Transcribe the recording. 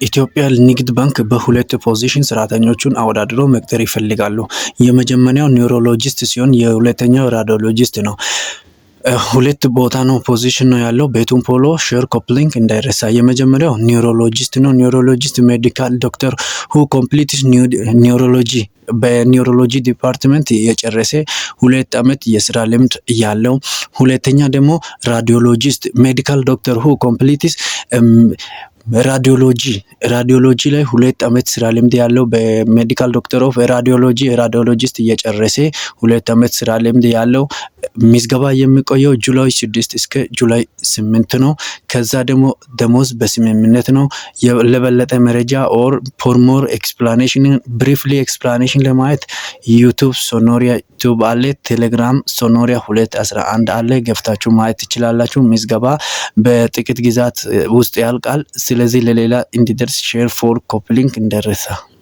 ኢትዮጵያ ንግድ ባንክ በሁለት position ሰራተኞቹን አወዳድሮ መቅጠር ይፈልጋሉ። የመጀመሪያው neurologist ሲሆን የሁለተኛው radiologist ነው። ሁለት ቦታ ነው position ነው ያለው። ቤቱን follow፣ share፣ copy link እንዳይረሳ። የመጀመሪያው neurologist ነው። Neurologist medical doctor who completes neurology፣ በ neurology department የጨረሰ፣ 2 አመት የስራ ልምድ ያለው። ሁለተኛ ደግሞ radiologist medical doctor who completes radiology፣ radiology ላይ 2 አመት ስራ ልምድ ያለው፣ በ medical doctor of radiology radiologist እየጨረሰ 2 አመት ስራ ልምድ ያለው። ምዝገባ የሚቆየው July 6 እስከ July 8 ነው። ከዛ ደግሞ ደሞዝ በስምምነት ነው። ለበለጠ መረጃ or for more explanation፣ briefly explanation ለማየት YouTube ሶኖሪያ ዩቲዩብ አለ፣ ቴሌግራም ሶኖሪያ 211 አለ። ገብታችሁ ማየት ትችላላችሁ። ምዝገባ በጥቂት ጊዜያት ውስጥ ያልቃል። ስለዚህ ለሌላ እንዲደርስ share፣ follow፣ copy link እንዳይረሳ።